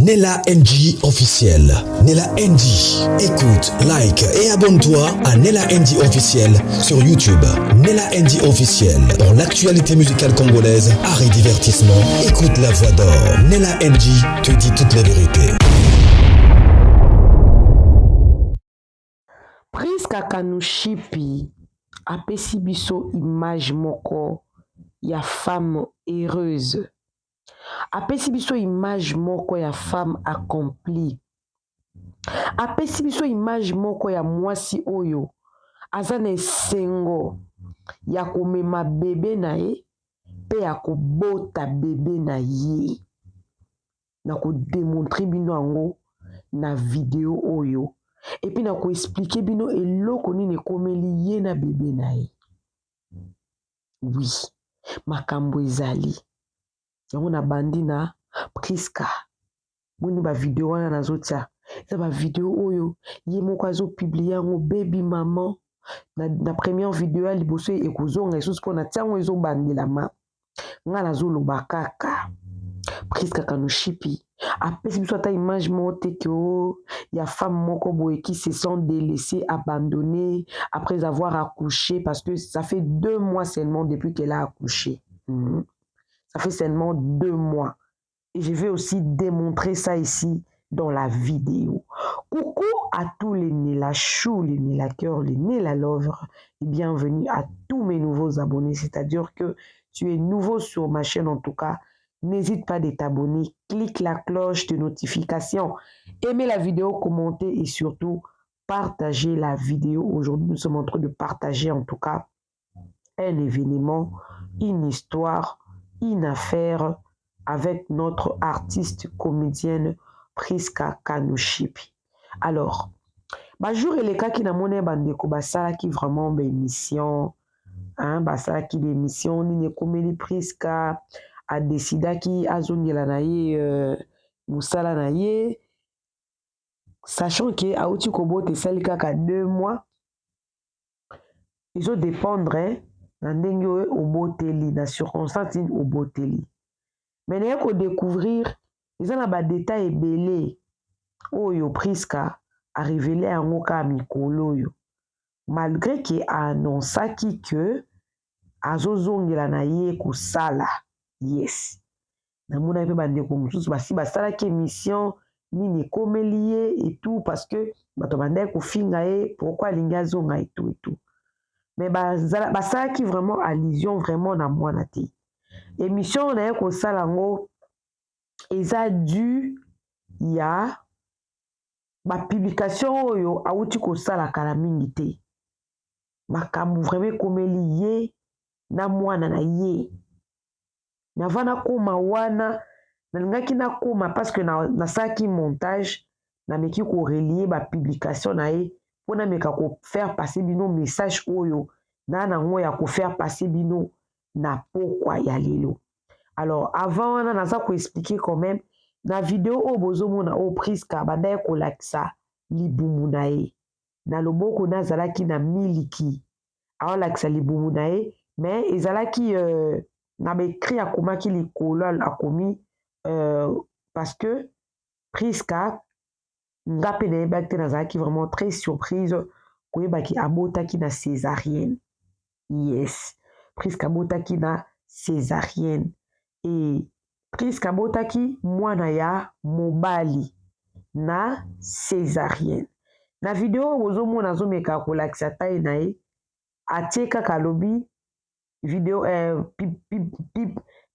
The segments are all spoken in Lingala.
Nella NG officiel. Nella NG. Écoute, like et abonne-toi à Nella NG officiel sur YouTube. Nella NG officiel. Pour l'actualité musicale congolaise, art et divertissement, écoute la voix d'or. Nella NG te dit toute la vérité. Prisca Kanushipi apesi biso image moko ya femme heureuse. Apesi biso image moko ya femme accomplie. Apesi biso image moko ya mwasi oyo aza na esengo ya komema bebe na ye mpe ya kobota bebe na ye. Na ko demontrer bino yango na video oyo et puis na ko expliquer bino eloko nini ekomeli ye na bebe na ye. Oui, makambo ezali. Yango na bandi na Prisca. Boni ba video wana nazotia. Eza ba video oyo ye moko azo publier yango baby maman. Na première video ya liboso ekozonga lisusu mpo na tia yango ezobandelama. Nga nazoloba kaka. Prisca Kanushipi apesi biso ata image moko te ke o ya femme moko boye qui se sent délaissée, abandonnée après avoir accouché parce que ça fait 2 mois seulement depuis qu'elle a accouché. Ça fait seulement 2 mois. Et je vais aussi démontrer ça ici dans la vidéo. Coucou à tous les Nella Chou, les Nella Cœur, les Nella Lover et bienvenue à tous mes nouveaux abonnés. C'est-à-dire que tu es nouveau sur ma chaîne en tout cas. N'hésite pas de t'abonner, clique la cloche de notification, aimez la vidéo, commentez et surtout partagez la vidéo. Aujourd'hui, nous sommes en train de partager en tout cas un événement, une histoire, une affaire avec notre artiste comédienne Prisca Kanushipi. Alors, bajour elekaki, namoni bandeko basalaki vraiment baémission, hein, basalaki baémission nini ekomeli Prisca, adesidaki azongela na ye mosala na ye, sachant ke auti kobota, esali kaka 2 mois. Ezodépendre na ndenge oyo oboteli, na circonstance nini oboteli. Me naye kodécouvrir eza na badétail ebele oyo Prisca arévéler yango kaka mikolo oyo, malgré ke aannonçaki ke azozongela na ye kosala. Yes, namonaki mpe bandeko mosusu basi basalaki émission nini ekomeli ye et tout, parce que bato bandaki kofinga ye pourquoi alingi azonga et tout et tout, mais basalaki vraiment allusion vraiment na mwana te. Émission na ye kosala yango eza dû ya bapublication oyo awuti kosala kala mingi te. Makambo vraiment ekomeli ye na mwana na ye. Mais avant nakóma wana, nalingaki nakóma parce que nasalaki montage, nameki korelier bapublication na ye mpo nameka kofaire passer bino message oyo na nango ya kofaire passer bino na pokwa ya lelo. Alors, avant wana, naza koexpliquer quand même na video oyo bozomona oyo Prisca bandaki kolakisa libumu na ye na loboko na azalaki na miliki, aolakisa libumu na ye, mais ezalaki na baécrit akomaki likolo, akomi parce que Prisca, nga mpe nayebaki te, nazalaki vraiment très surprise koyebaki abotaki na césarienne. Yes, Prisca abotaki na césarienne e Prisca abotaki mwana ya mobali na césarienne. Na video oyo bozomona, azomeka kolakisa taille na ye, atie kaka, alobi video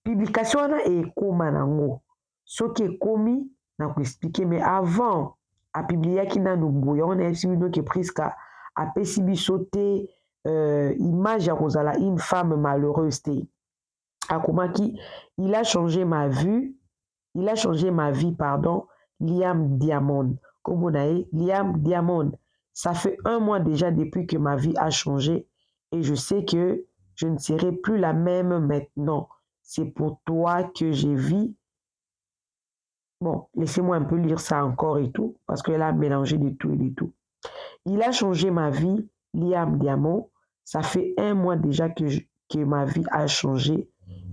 publication wana ekóma nango. Soki ekómi, na koexpliquer. Mais avant, apubliaki nanu boye. Yango nayebisi bino ke Prisca apesi biso te image ya kozala une femme malheureuse te. Akomaki: "Il a changé ma vue, il a changé ma vie, pardon, Liam Diamond." Kombo na ye Liam Diamond. "Ça fait un mois déjà depuis que ma vie a changé et je sais que je ne serai plus la même maintenant. C'est pour toi que j'ai vis." Bon, laissez-moi un peu lire ça encore et tout, parce qu'elle a mélangé de tout et de tout. "Il a changé ma vie, Liam Diamond. Ça fait un mois déjà que ma vie a changé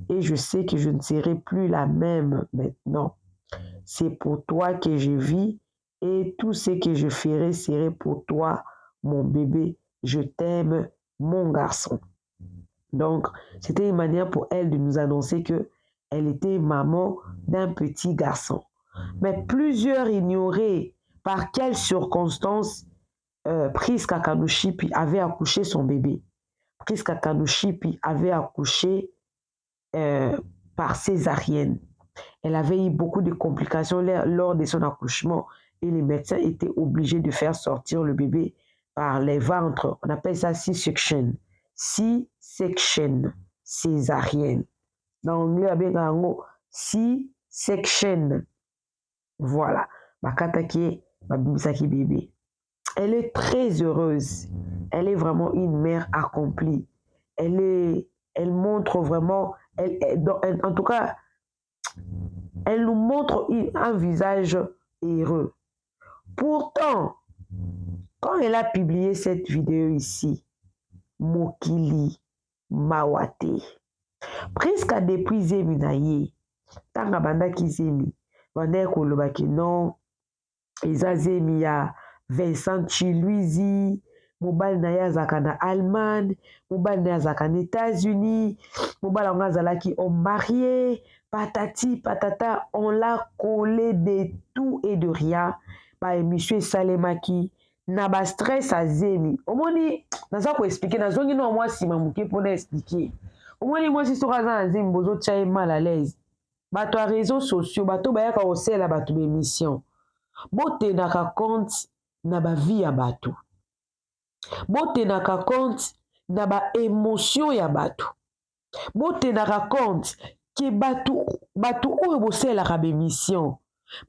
et je sais que je ne serai plus la même maintenant." C'est pour toi que je vis et tout ce que je ferai serait pour toi, mon bébé. Je t'aime, mon garçon. Donc, c'était une manière pour elle de nous annoncer que elle était maman d'un petit garçon. Mais plusieurs ignoraient par quelles circonstances Priska Kanushipi avait accouché son bébé. Priska Kanushipi avait accouché par césarienne. Elle avait eu beaucoup de complications lors de son accouchement et les médecins étaient obligés de faire sortir le bébé par les ventres. On appelle ça C-section. C-section, césarienne. Dans l'anglais, on C-section. Voilà. Bakataki, babimisaki bébé. Elle est très heureuse. Elle est vraiment une mère accomplie. Elle montre vraiment, en tout cas, elle nous montre un visage heureux. Pourtant, quand elle a publié cette vidéo ici, mokili mawa te. Priska depuis zemi na ye, ntango abandaki zemi, bandaki kolobaki non, eza zemi ya Vincent Chiluizi, mobali na ye azalaka na Allemagne, mobali na ye azalaka na États-Unis, mobali yango azalaki homme marié, patati patata. On l'a collé de tout et de rien. Baémission esalemaki na bastress azemi. Omoni, naza koexpliquer, nazongi na mwa nsima moke mpona expliquer. Omoni, mwasi soki aza na zemi, bozotia ye mal à l'aise. Bato ya réseaux sociaux, bato bayaka kosalela bato baémission, botenaka compte na bavie ya bato, botenaka compte na baémotion ya bato, botenaka compte ke bato oyo bosalelaka baémission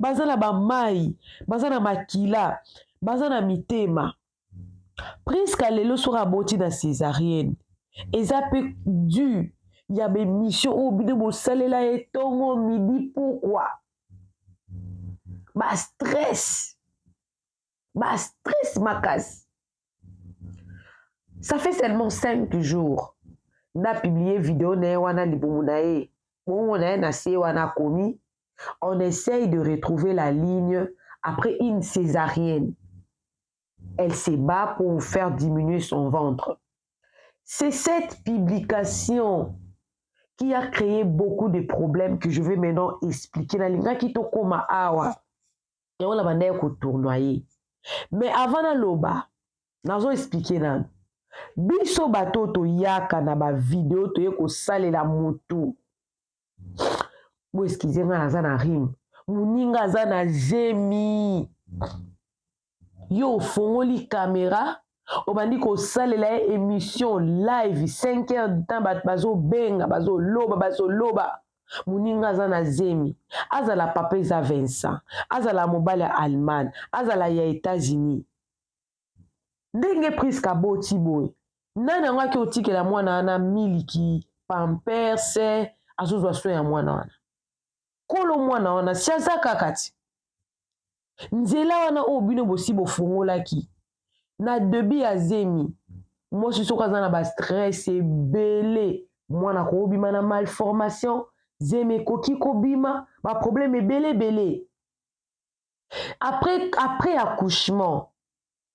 baza na bamai, baza na makila, baza na mitema. Priska lelo soki aboti na césarienne, eza mpe dû ya baémission oyo bino bosalela ye ntongo, midi. Pourquoi bastress, bastress makasi? Ça fait seulement 5 jours na publié vidéo na ye wana, libumu na ye bongo na ye na se wana akomi: "On essaye de retrouver la ligne après une césarienne. Elle se bat pour faire diminuer son ventre." C'est cette publication qui a créé beaucoup de problèmes que je vais maintenant expliquer. Nalingaki tokóma awa, yango na bandaki kotournoyer. Mais avant naloba, nazo expliquer nanu. Biso bato oyo toyaka na bavideo, toye kosalela motu, bo excuser ngai, naza na rhume. Moninga aza na zemi, yo ofongoli caméra, obandi kosalela ye émission live 5 heures du temps. Bato bazobenga, bazoloba, bazoloba. Moninga aza na zemi, azala papa eza Vincent, azala mobali ya Allemagne, azala ya États-Unis. Ndenge Priska aboti boye, nani yango aki otikela mwana wana miliki, Pampers, azozwa soin ya mwana wana? Kolo mwana wana si aza kaka ti nzela wana oyo bino bosi bofungolaki na début ya zemi. Mwasi soki aza na bastress ebele, mwana kobima na malformation, zemi ekoki kobima, baproblème ebele ebele. Après accouchement,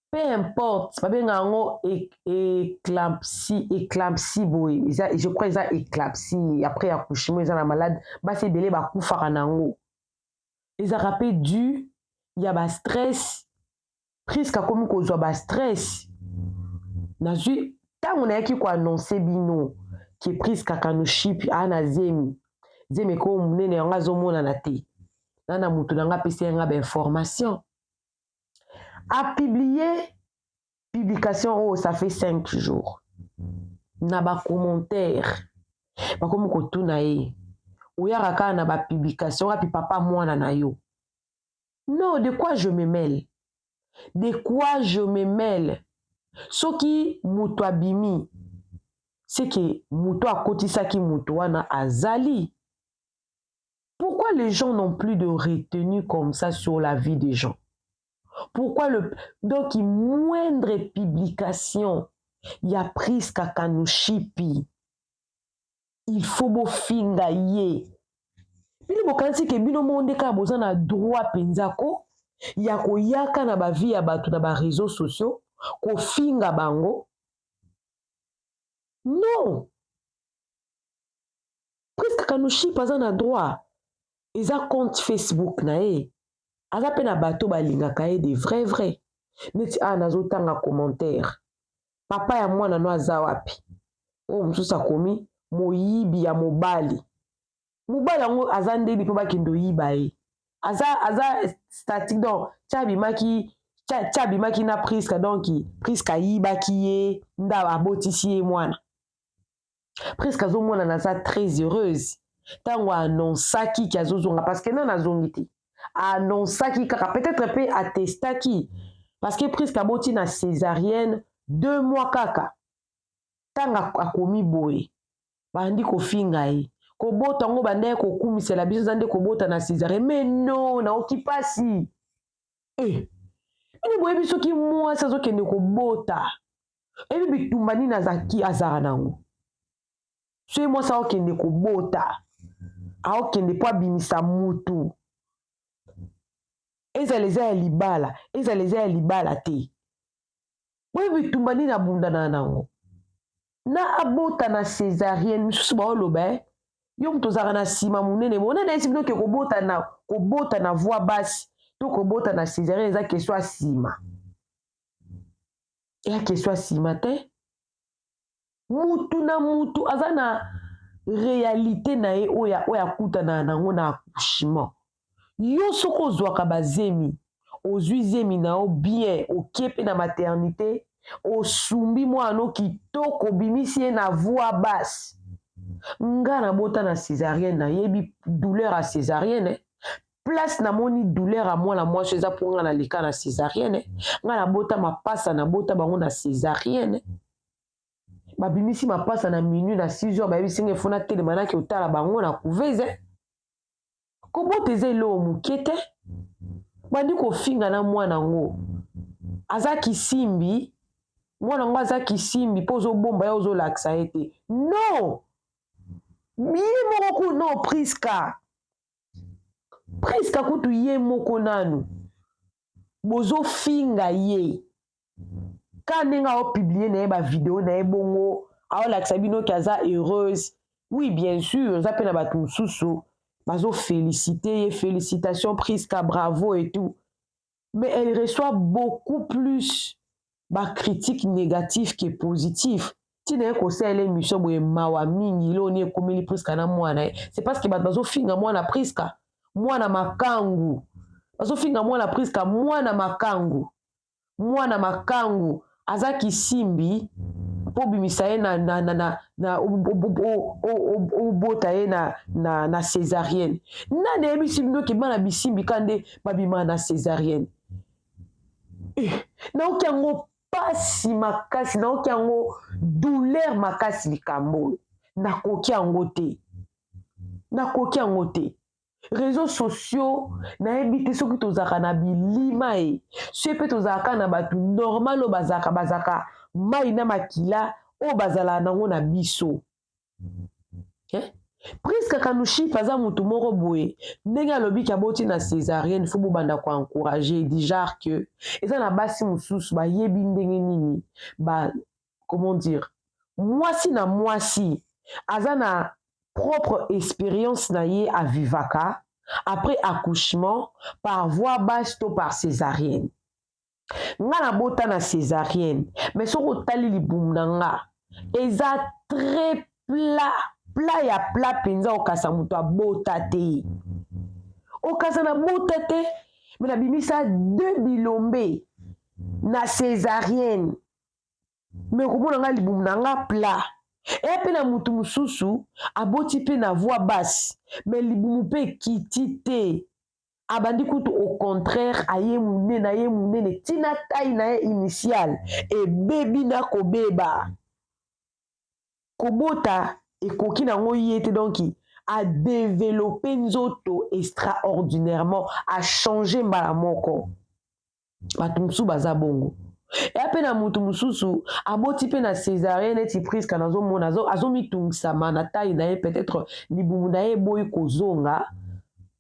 peu importe, babenga yango éclampsie, éclampsie boye eza, je crois eza éclampsie. Après accouchement, eza na malade, basi ebele bakufaka nango, ezalaka mpe dû ya bastress. Priska akomi kozwa bastress. Nazwi ntango nayaki koannoncer bino ke Priska Kanushipi aa na zemi, zemi ekoo monene, yango azomonana te na motu na nga apesi ye nga bainformation, apublié publication oyo, ça fait 5 jours. Na bacommentaire bakomi kotuna ye: "Oyaka kaka na bapublication, wapi papa mwana na yo?" Non, de quoi je me mêle? De quoi je me mêle? Soki moto abimi, seke moto akotisaki moto wana azali. Pourquoi les gens n'ont plus de retenue comme ça sur la vie des gens? Pourquoi le donc moindre publication ya Priska Kanushipi, il faut bofinga ye? Bino bokanisi ke bino moko nde kaka boza na droit mpenza ko ya koyaka na ba vie ya bato na ba réseaux sociaux kofinga bango? Non, Priska Kanuship aza na droit, eza compte Facebook na ye, aza mpe na bato balingaka ye de vrai vrai. Neti awa nazotanga commentaire, papa ya mwana no aza wapi? Oyo mosusu akomi moyibi ya mobali. Mobali yango aza ndeni mpo bakende oyiba ye? Aza statique, donc tia abimaki na Priska, donc Priska ayibaki ye nda abotisi ye mwana. Priska azomonana aza très heureuse ntango annonçaki ki azozonga, parce que nani azongi te, annonçaki kaka, peut-être mpe atestaki, parce que Priska aboti na césarienne 2 mois kaka. Ntango akomi boye, bandi kofinga ye, kobota yango bandaki kokumisela biso eza nde kobota na césarienne. Mais non, naoki mpasi eh. Bino boyebi soki mwasi azokende kobota, eyebi bitumba nini azaki azalaka nango? Soki mwasi aokende kobota, aokende mpo abimisa mutu, ezala eza ya libala, ezala eza ya libala te, boyebi bitumba nini abundanaka nango na abota na césarienne? Misusu baoloba eh, yo moto ozalaka na nsima monene monene, ayesi bino ke kobota na voie basse to kobota na césarienne eza question ya nsima. Eya question ya nsima te. Mutu na mutu aza na réalité na ye oyo akutanaka nango na accouchement. Yo soki ozwaka bazemi, ozwi zemi na yo bien, okie mpe na maternité, osumbi mwana no kitoko, obimisi ye na voie basse. Nga nabota na césarienne, nayebi douleur ya césarienne. Place namoni douleur ya mwana mwasi eza mpo nga naleka na césarienne. Nga nabota mapasa, nabota bango na césarienne. Babimisi mapasa na minuit, na 6 heures bayebisi nga efo natelema, naki otala bango na couveuse. Kobota eza eloko moke te. Bandi kofinga na mwana yango aza kisimbi, mwana yango aza kisimbi mpo ozobomba ye, ozolakisa ye te. Non, ye moko ku non, Priska, Priska kutu ye moko nanu bozofinga ye ka ndenge aopublier na ye bavideo na ye bongo, aolakisa bino ke aza heureuse. Oui, bien sûr, eza mpe na bato mosusu bazoféliciter ye, félicitation Priska, bravo et tout, mais elle reçoit beaucoup plus bacritique négatif que positif. Ntina ye kosalela émission boye, mawa mingi. Eloko ekomeli Priska na mwana ye, c'est parce que bato bazofinga mwana Priska mwana makangu, bazofinga mwana Priska mwana makangu, mwana makangu aza kisimbi mpo obimisa ye na obota ye na césarienne. Nani ayebisi bino ke bana bisimbi ka nde babimaka na césarienne eh? Naoki yango pasi makasi, naoki yango douleur makasi. Likambo oyo nakoki yango te, nakoki yango te. Réseaux sociaux, nayebi te soki tozalaka na bilima ye, soki mpe tozalaka na bato normal oyo bazalaka mai na makila oyo bazalaka nango na biso eh? Priska Kanuship aza motu moko boye, ndenge alobiki aboti na césarienne, fo bobanda koencourager du genre que eza na basi mosusu bayebi ndenge nini ba, comment dire, mwasi na mwasi aza na propre expérience na ye avivaka après accouchement par voie basse to par césarienne. Nga nabota na césarienne, mais soki otali libumu na nga, eza très plat, plat ya plat mpenza. Okasa moto abota te, okasa nabota te, mais nabimisa deux bilombe na césarienne, mais okomona nga libumu na nga plat. Eya mpe na motu mosusu aboti mpe na voie basse, mais libumu mpe ekiti te, abandi kutu au contraire aye monene, aye monene ntina taille na ye initiale ebebi na kobeba. Kobota ekoki nango ye te, donc adévelopper nzoto extraordinairement, achanger mbala moko. Bato mosusu baza bongo. Eya mpe na motu mosusu aboti mpe na césarienne neti Priska, nazomona azomitungisama na taille na ye, peut-être libumu na ye eboyi kozonga.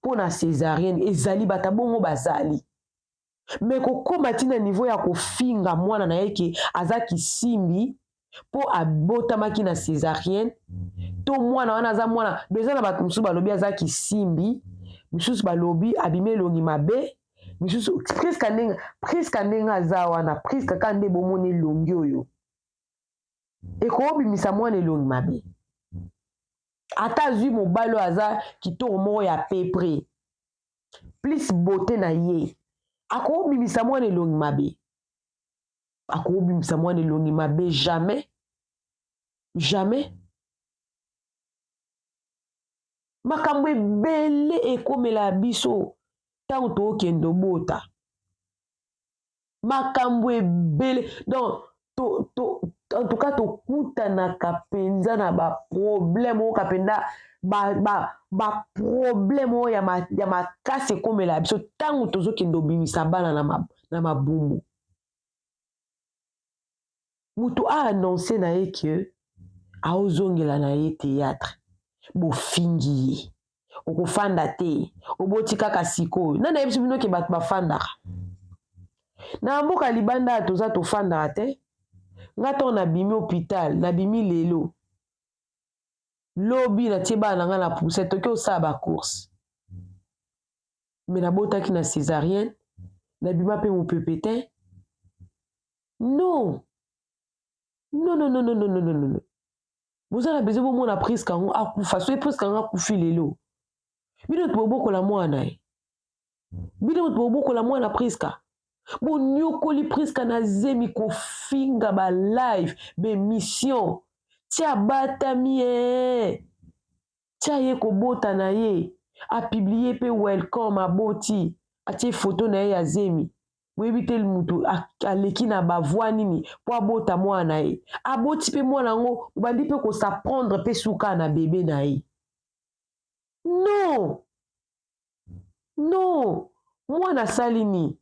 mpo na césarienne. Ezali bato bongo bazali, me kokóma ntina niveau ya kofinga mwana na ye ke aza kisimbi mpo abotamaki na césarienne, to mwana wana aza mwana eza na bato mosusu balobi aza kisimbi, misusu balobi abimi elongi mabe, misusu Priska ndenge, Priska ndenge aza wana. Priska kaka nde bomoni elongi oyo ekobimisa mwana elongi mabe. Ata azwi mobali oyo aza kitoko moko ya peu près plus beauté na ye, akobimisa mwana elongi mabe, akobimisa mwana elongi mabe? Jamais, jamais. Makambo ebele ekomela biso ntango tookende obota, makambo ebele. Donc en tout cas tokutanaka mpenza na baproblème oyoka mpenza baproblème oyo ya makasi ekomela biso ntango tozokende obimisa bana na mabumu. Moto aannonce na ye ke aozongela na ye théâtre, bofingi ye, okofanda te, oboti kaka sikoyo. Nani ayebisi bino ke bato bafandaka na mboka libanda? Ya toza tofandaka te. Nga ntango nabimi hôpital, nabimi lelo, lobi natie bana na nga na poussette, toki osala bacourse. Me nabotaki na césarienne, nabima mpe mopepe te. Non, non, non, non, non, non, non, non, non. Boza na besoin bomona Priske yango akufa. Soki Priske yango akufi lelo, bino moto bobokola mwana ye, bino moto bobokola mwana Priska. Bonyokoli Priska na zemi, kofinga, balive, baémission, ti abatami ye, ti aye kobota na ye, apublier mpe welcome, aboti, atie foto na ye ya zemi. Boyebi te mutu aleki na bavoi nini mpo abota mwana na ye. Aboti mpe mwana yango, obandi mpe kos'en prendre mpe suka na bebe na ye. Non, non, mwana asali nini?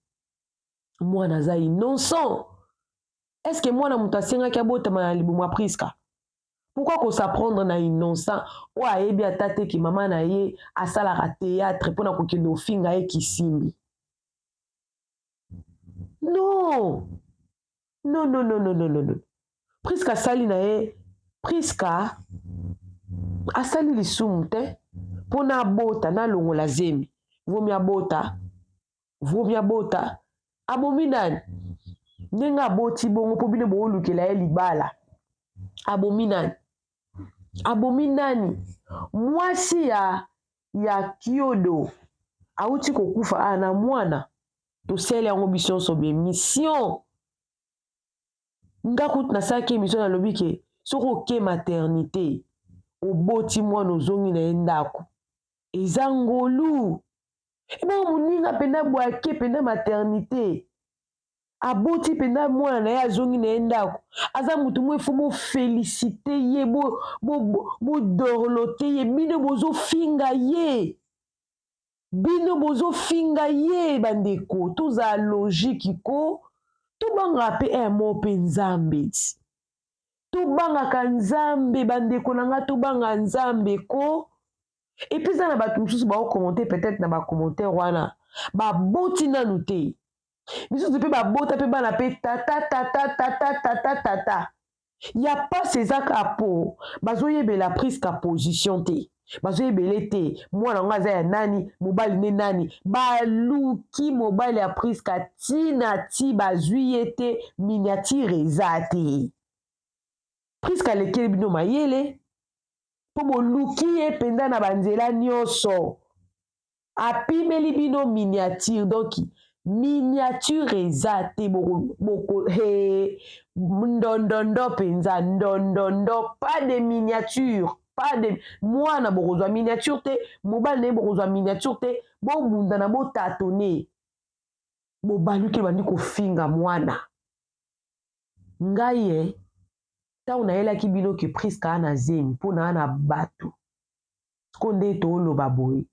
Mwana aza innocent. Est-ce mwana moto asengaki abotama na libumu ya Priska? Pourquoi kos'en prendre na innocent oyo ayebi ata te ke mama na ye asalaka théâtre, mpona kokende ofinga ye kisimbi? Non, non, non, non, non, non, non, non. Priska asali na ye, Priska asali lisumu te mpona abota, nalongola zemi. Vomi abota, vomi abota. Abomi nani ndenge aboti bongo mpo bino boolukela ye libala? Abomi nani? Abomi nani? Mwasi ya Kiodo awuti kokufa a na mwana. Tosali yango biso nyonso baémission. Nga kutu nasalaki émission, nalobi ke soki oke maternité, oboti mwana, ozongi na ye ndako, eza ngolu. Ebongo moninga mpenza boye ake mpenza maternité, aboti mpenza mwana na ye, azongi na ye ndako, aza motu mo efo boféliciter ye, bodorloter ye. Bino bozofinga ye, bino bozofinga ye. Bandeko, tozala logique ko. Tobangaka mpe emo mpe Nzambe ti tobangaka Nzambe. Bandeko na nga, tobanga Nzambe ko. Et puis eza na bato mosusu baocommenter, peut-être na bacommentaire wana baboti nanu te, misusu mpe babota mpe bana mpe tata, tata, tata, tata, tata ya pasi. Eza kaka po bazoyebela Priska position te, bazoyebele te mwana yango aza ya nani, mobali nde nani. Baluki mobali ya Priska ntina ti bazwi ye te, miniature eza te. Priska alekeli bino mayele mpo boluki ye mpenza na banzela nyonso, apimeli bino miniature. Donc miniature eza te. Boko he ndondondo mpenza, ndondondo, pas de miniature, pas de mwana. Bokozwa miniature te, mobali na ye bokozwa miniature te. Bobundana, botatone, bobaluki, bandi kofinga mwana. Ngai ye ntango nayelaki bino ke Priska na zemi mpo na na bato siko nde tooloba boye,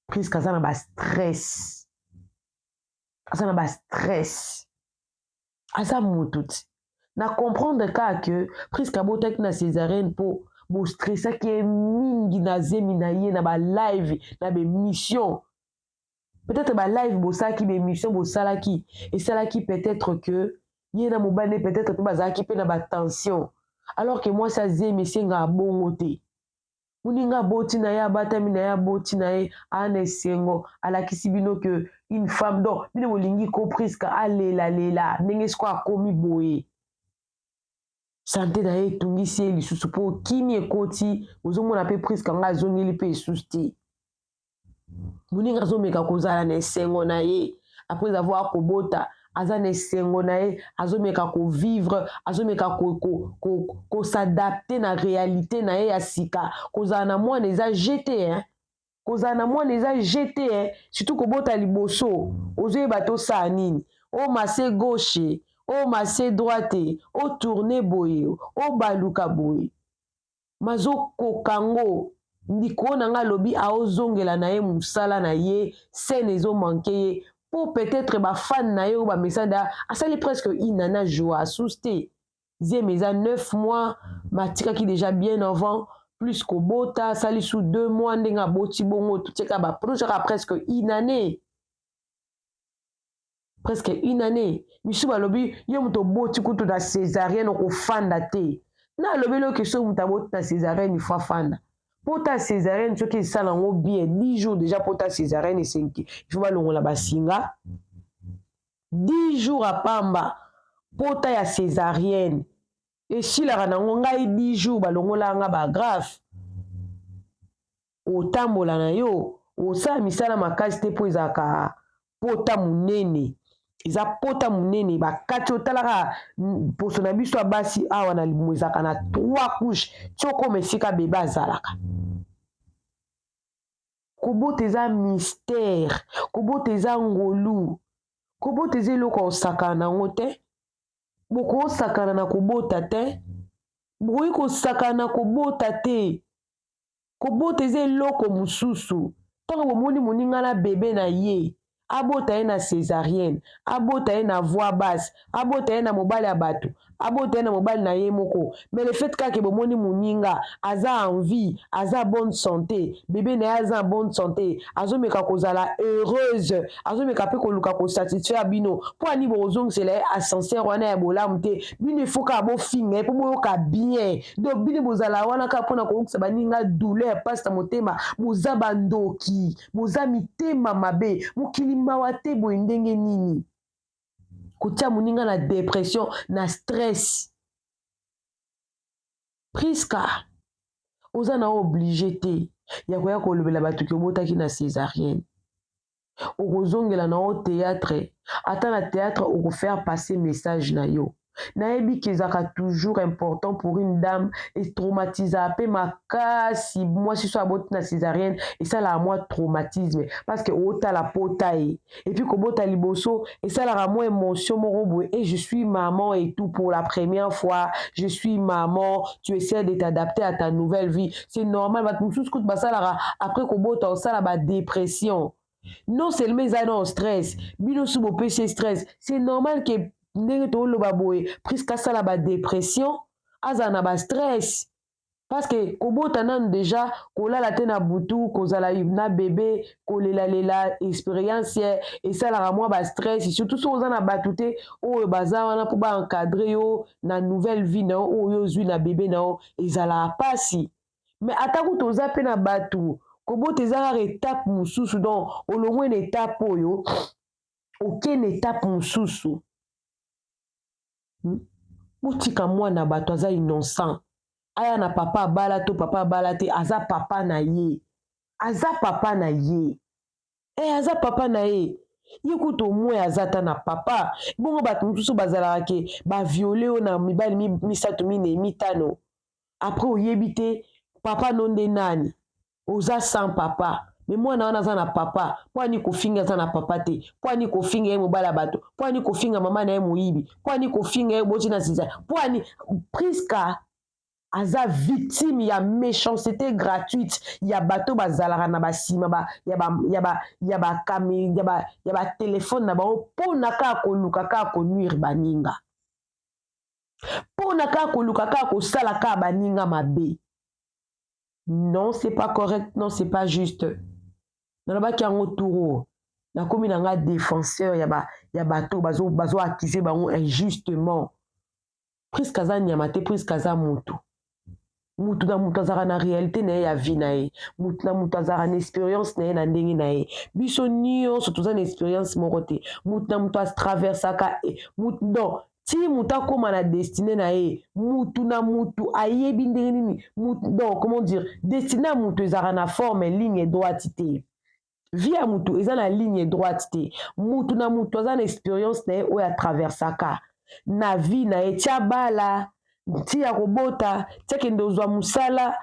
Priska aza na bastress, aza na bastress, aza motu ti na comprendre kaka ke Priska abotaki na césarienne mpo bostressaki ye mingi na zemi na ye, na balive, na baémission. Peut-être balive bosalaki, baémission bosalaki, esalaki peut-être que ye na mobali ne peut-être mpe bazalaki mpe na batension, alors que mwasi azemi esengaka bongo te. Moninga aboti na ye, abatami na ye, aboti na ye, aa na esengo, alakisi bino que une femme. Donc bino bolingi ko Priska alelalela ndenge sikoyo akomi boye, santé na ye etungisi ye lisusu, mpo kimi ekoti. Ozomona mpe Priska nga azongeli mpe esusu te. Moninga azomeka kozala na esengo na ye après avoir kobota, aza na esengo na ye, azomeka kovivre, azomeka kos'adapter na réalité na ye ya sika. Kozala na mwana eza jete, hein? Kozala na mwana eza jete, hein? Surtout kobota liboso, ozoyeba tosala nini, omase gauche, omase droite, otourne boye, obaluka boye, mazokoka ngo. Ndiko na nga alobi aozongela na ye mosala na ye, scène ezomanquer ye, mpo peut-être bafan na ye oyo bamesana. Asali presque une année ajoua asusu te. Zemi eza 9 mois, batikaki déjà bien avant, plus kobota asali su 2 mois. Ndenge aboti bongo, totiaka baprochaka presque une année, presque une année. Misusu balobi yo moto oboti kutu na césarienne okofanda te. Na alobeli oke soki moto aboti na césarienne, ifo afanda. Pota césarienne, soki esala yango bien 10 jours déjà, pota césarienne esenki, il faut balongola basinga 10 jours apamba. Pota ya césarienne esilaka nango. Ngai 10 jours balongola nga baagrafes. Otambola na yo, osala misala makasi te, mpo ezalaka pota monene, eza pota monene bakati. Otalaka poso na biso ya basi awa na libumu, ezalaka na trois couches ti okoma esika bebe azalaka. Kobota eza mystère, kobota eza ngolu, kobota eza eloko ya kosakana nango te. Bokosakana na kobota te, bokoki kosakana na kobota te. Kobota eza eloko mosusu. Ntango bomoni moninga na bebe na ye, abota ye na césarienne, abota ye na voie basse, abota ye na mobali ya bato, abota ye na mobali na ye moko, mais le fait kaka bomoni moninga aza en vie, aza bonne santé, bebe na ye aza en bonne santé, azomeka kozala heureuse, azomeka mpe koluka kosatisfaire bino, mpo ani bokozongisela ye ascenseur wana ya bolamu te? Bino ifo kaka bofinga ye mpo boyoka bien. Donc bino bozala wana kaka mpona koyokisa baninga douleur, mpasi na motema. Boza bandoki, boza mitema mabe. Mokili mawa te. Boye ndenge nini kotia moninga na dépression, na stress? Priska, oza na obligé te ya koya kolobela bato ki obotaki na césarienne. Okozongela na yo théâtre, ata na théâtre okofaire passer message na yo. Nayebi ke ezalaka toujours important pour une dame, etraumatisaka mpe makasi. Mwasi so aboti na césarienne, esalaka mwa traumatisme, parce que otala pota ye, et puis kobota liboso esalaka mwa émotion moko boye. Et je suis maman et tout, pour la première fois je suis maman, tu essaies de t'adapter à ta nouvelle vie, c'est normal. Bato mosusu kutu basalaka après kobota, osala badépression. Non seulement eza na stress, bino so bopesi stress, c'est normal ke ndenge toloba boye, Priska asala badépression, azala na bastress, parce que kobota nanu déjà, kolala te na butu, kozala na bebe, kolelalela, expérience esalaka mwa bastress, surtout soki oza na bato te oyo baza wana mpo baencadrer yo na nouvelle vie na yo oyo ozwi na bebe na yo, ezalaka mpasi. Mais ata kutu oza mpe na bato, kobota eza kaka étape mosusu. Donc olongwe na étape oyo, okende étape mosusu. Botika mwana bato, aza innocent. Aya na papa abala to papa abala te, aza papa na ye, aza papa na ye e, aza papa na ye. Ye kutu omoi aza ata na papa. Bongo bato mosusu bazalaka ke bavioler oyo na mibali misato, minei, mitano, après oyebi te papa no nde nani, oza sans papa. Mais mwana wana aza na papa. Mpo ani kofinga aza na papa te? Mpo ani kofinga ye mobali ya bato? Mpo ani kofinga mama na ye moyibi? Mpo ani kofinga ye boti na ziza? Mpo ani Priska aza victime ya méchanceté gratuite ya bato bazalaka na basima ya batelefone na bango, mpona kaka koluka kaka konuire baninga, mpona kaka koluka kaka kosala kaka baninga mabe? Non, c'est pas correct, non, c'est pas juste. Nalobaki yango turo. Nakomi na nga défenseur ya ba ya bato bazo bazo accuser bango injustement. Prisca aza nyama te, Prisca aza mutu. Mutu na mutu azalaka na réalité na ye ya vie na ye. Mutu na mutu azalaka na expérience na ye na ndenge na ye. Biso nyonso toza na expérience moko te. Mutu na mutu atraversaka mutu donc ti mutu akóma na destinée na ye. Mutu na mutu ayebi ndenge nini mutu, donc comment dire, destinée ya mutu ezalaka na forme ligne droite te. Vie ya mutu eza na ligne droite te. Mutu na mutu aza na expérience na ye oyo atraversaka na vie na ye, tia bala, ti ya kobota, ti akende ozwa mosala.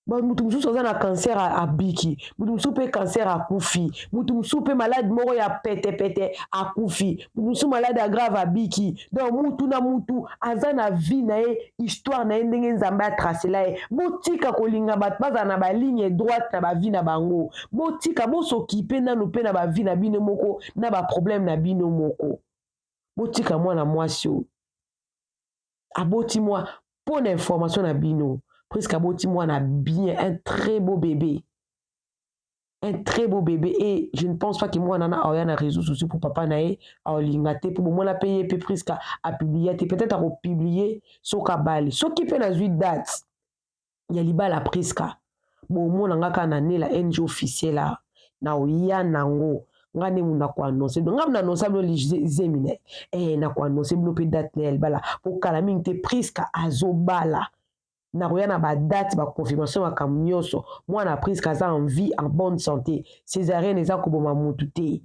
Mutu mosusu aza na cancer, abiki. Mutu mosusu mpe cancer, akufi. Mutu mosusu mpe malade moko ya petepete, akufi. Mutu mosusu malade ya grave, abiki. Donc mutu na mutu aza na vie na ye, histoire na ye, ndenge Nzambe atracela ye. Botika kolinga bato bazala na baligne droite na bavie na bango. Botika, bos'occuper nanu mpe na bavie na bino moko, na baproblème na bino moko. Botika mwana mwasi oyo aboti mwa. Mpo na information na bino, Prisca aboti mwana bien, un très beau bébé, un très beau bébé. Et je ne pense pas que mwana na aoya na réseaux sociaux pour papa na ye aolinga te, mpo bomona mpe ye mpe Prisca apublier te. Peut-être akopublier soki abali, soki mpe nazwi date ya libala Prisca. Bomona nga kaka na Nela NG officiel na oya nango. Nga nde mundu nakoannoncer bino, nga na annonce bino zemi na ye, nakoannoncer bino mpe date na ya libala. Po kala mingi te Prisca azobala, nakoya na badate, baconfirmation, makambo nyonso. Mwana Prisca aza en vie, en bonne santé. Césarienne eza koboma mutu te.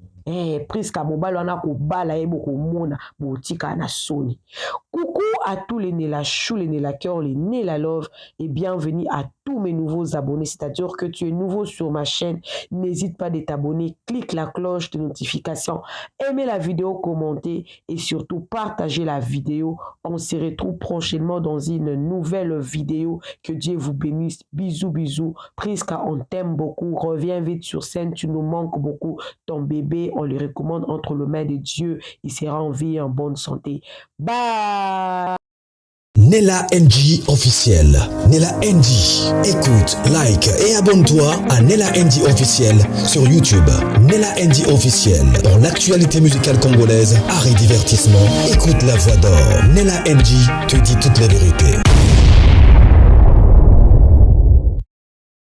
Prisca, mobali wana kobala ye, bokomona, botika na soni. Coucou à tous les Nela Chou, les Nela Cœur, les Nela Love et bienvenue à tous mes nouveaux abonnés. C'est-à-dire que tu es nouveau sur ma chaîne, n'hésite pas de t'abonner, clique la cloche de notification, aimez la vidéo, commentez et surtout partagez la vidéo. On se retrouve prochainement dans une nouvelle vidéo. Que Dieu vous bénisse. Bisous, bisous. Prisca, on t'aime beaucoup. Reviens vite sur scène, tu nous manques beaucoup. Ton bébé, on le recommande entre les mains de Dieu. Il sera en vie et en bonne santé. Bye. Nella NG officiel. Nella NG. Écoute, like et abonne-toi à Nella NG officiel sur YouTube. Nella NG officiel. Pour l'actualité musicale congolaise, art et divertissement, écoute la voix d'or. Nella NG te dit toute la vérité.